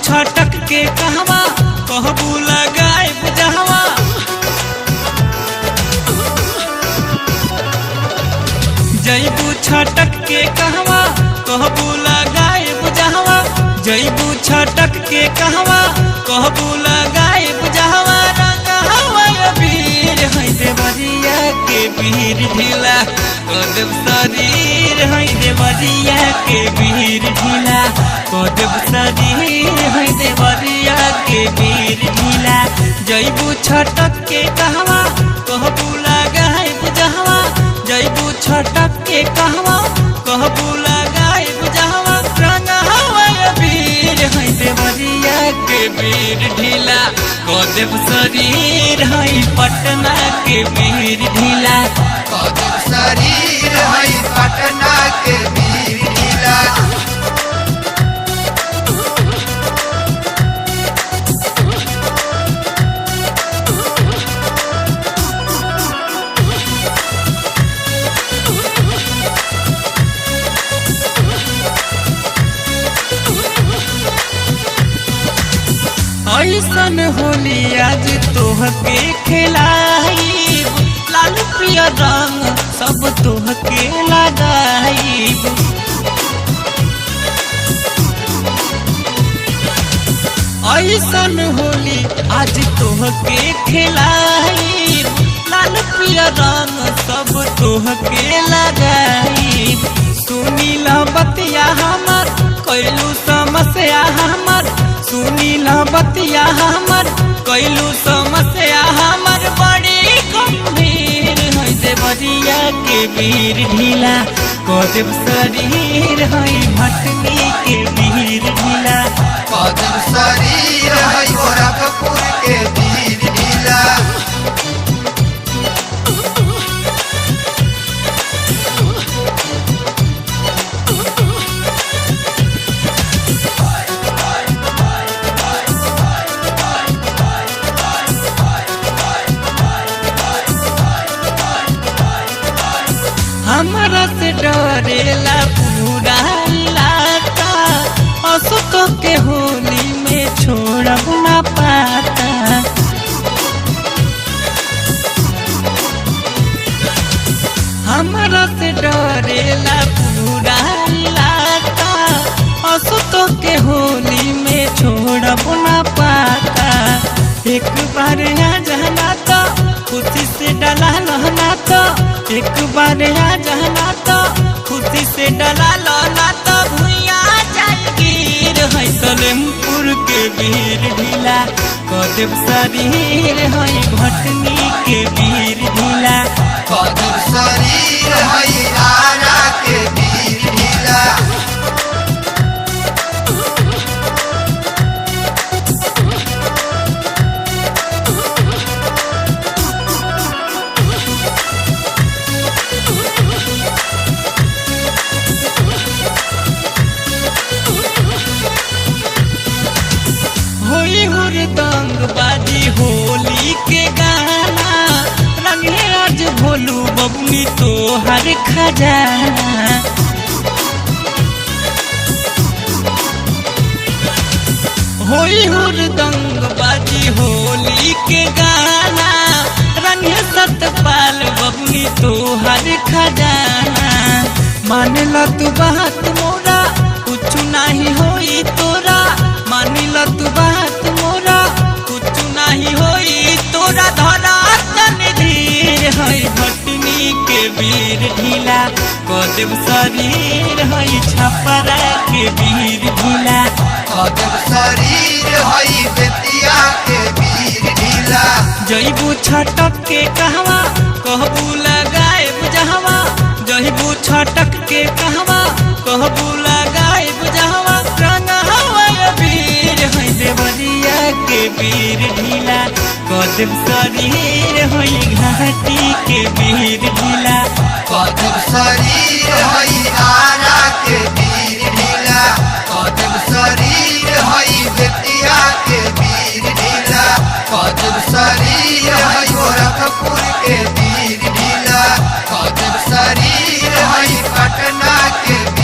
छटक के कहवा कहबू लगाए बुझावा। जैबू छटक के कहवा कहबू लगाए बुझावा। जैबू छटक के कहवा कहबू लगाए बुझावा। रंग हवा वीर है देवरिया के वीर ढीला कदम शरीर है देवरिया के वीर ढीला कदम शरीर है देवरिया के वीर ढीला। जैबू छटक के कहवा कहबू लगाए बुझावा। जैबू छटक के कहवा कहबू लगाए बुझावा। रंग हवा वीर है देवरिया के वीर ढीला कदम शरीर है पटना के वीर ढीला। कदम शरीर है पटना के वीर ढीला। ऐसन होली आज तोहके खिलाईब, लाल पियर रंग सब तोहके लगाईब। ऐसन होली आज तोहके खिलाईब, लाल पियर रंग सब तोहके लगाईब। सुनीला बतिया हमर कैलू समस्या हमर। सुनीला बतिया हमर कैलू समस्या हमर। बड़ी गंभीर है देवरिया के वीर ढीला कदम शरीर है भटनी के वीर ढीला। कदम शरीर है गोरखपुर के वीर ढीला। हमरा से डरेला पूरा इलाका, अशोक के होली में छोड़ब ना पाता। हमरा से डरेला पूरा इलाका, अशोक के होली में छोड़ब ना पाता। एक बार आ जाना तो खुशी से डला लहना तो। एक बार आ जाना तो खुशी से डला लहना तो। भुइया जाए गिर है सलेमपुर के वीर ढीला कदम शरीर है भटनी के वीर ढीला। कदम शरीर है आरा के वीर ढीला। होई हुरदंग बाजी होली के गाना, रंगे आज भोलू बबुनी तोहर खजाना। होई हुरदंग बाजी होली के गाना, रंगे सतपाल बबुनी तोहर खजाना। मान लो तू बात मोरा कुछ नहीं होई तोरा। मान लो तू बात मोरा कुछ नहीं होई तोरा। धरा तन धीर है भटनी के वीर ढीला कदम शरीर है छपरा के वीर ढीला। कदम शरीर है बेतिया के वीर ढीला। जैबू छटक के कहवा कहबू लगाए बुझावा। जैबू छटक के कहवा कहबू लगाए बुझावा। रंग हवा वीर है देवरिया के वीर ढीला कदम शरीर है घाटी के वीर ढीला। कदम शरीर है आरा के वीर ढीला। कदम शरीर है बेतिया के वीर ढीला। कदम शरीर है गोरखपुर के वीर ढीला। कदम शरीर है पटना के।